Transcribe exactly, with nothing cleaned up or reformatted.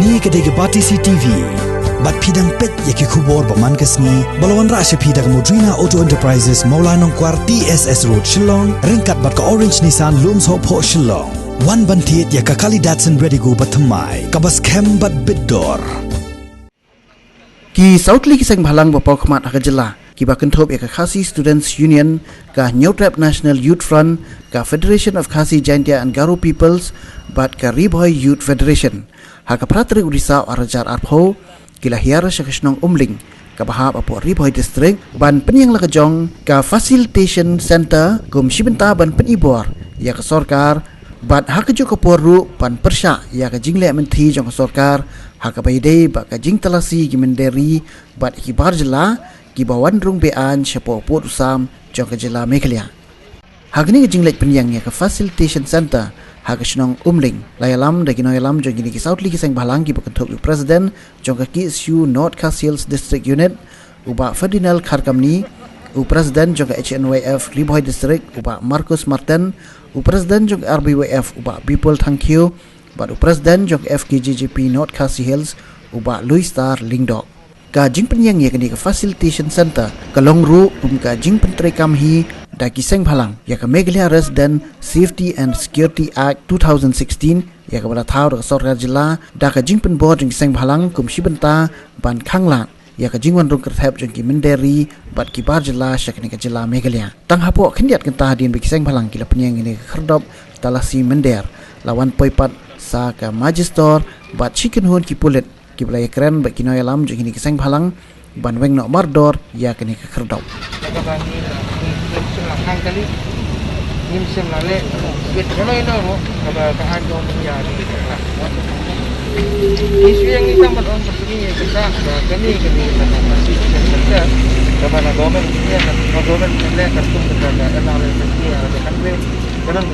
Kane ka dei ka Batesi T V. Bad phi dang peit ïa ki khubor ba man ka sngi ba la wanrah sha phi da ka Modrina Auto Enterprises, Mawlai Nongkwar, T S S Road, Shillong, ryngkat bad ka Orange Nissan, Lumsohphoh, Shillong. Wan ban thied ïa ka kali Datsun Redigo ba thymmai, kaba skhem bad bit dor. Ki saw tylli ki seng bhalang ba paw khmat ha ka jylla, kiba kynthup ïa ka Khasi Students Union, ka Hynñiewtrep National Youth Front, ka Federation of Khasi Jaintia and Garo Peoples, bad ka Ri Bhoi Youth Federation, ha ka phra tarik u Risaw ar hajar arphew, ki la hiar sha ka shnong Umling, kaba hap hapoh Ri Bhoi District, ban pynïeng la ka jong ka Facilitation Center kum shi bynta ban pynibor ïa ka sorkar, bad ha kajuh ka por ruh ban pyrshah ïa ka jingleh mynthi jong ka sorkar ha kaba ïadei bad ka jingtalasi ki mynder ri bad ki bar jylla kiba wan rung be-aiñ shapoh pud u sam jong ka jylla Meghalaya. Ha kane ka jingleit pynïeng ïa ka Facilitation Center ha ka shnong Umling, la ïalam da ki nongïalam jong kine ki saw tylli ki seng bhalang, kiba kynthup ïa u President jong ka K S U North Khasi Hills District Unit, u Bah Ferdinand Kharkamni, u President jong ka H N Y F Ri Bhoi District, u Bah Marcus Martin, u President jong ka R B Y F, u Bah Bipul Thangkhiew, bad u President jong ka F K J G P North Khasi Hills, u Bah Louis Star Lyngdoh. Ka jingpynïeng ïa kane ka Facilitation Center ka long ruh kum ka jingpyntreikam hi da ki seng bhalang ïa ka Meghalaya Resident Safety and Security Act two thousand sixteen, ïa kaba la thaw da ka sorkar jylla da ka jingpynbor jong ki seng bhalang kum shi bynta ban khanglad ïa ka jingwan rung kyrthep jong ki mynder ri bad ki bar jylla sha kane ka jylla Meghalaya. Tang hapoh khyndiat kynta hadien ba ki seng bhalang ki la pynïeng ïa kane ka khyrdop talasi mynder, la wan poi pat sa ka Magistrate bad shi kynhun ki pulit, kiba la ïakren bad ki nongïalam jong kine ki seng bhalang ban weng noh mardor ïa kane ka khyrdop. Kaba ngi la, ngi, ngi shim la khang kali, ngi shim la leh, bit kano ino mo, kaba ka aiñ jong ngi ïa ngi ka la. Ngi shu ïa ngi tam ban ong ba ngi ïa ka sa, ba kane, kane, kaba na government, ïa, na government leh ka tum ka, ka, ka, ka, ka, ka, ka, ka, ka, ka, ka,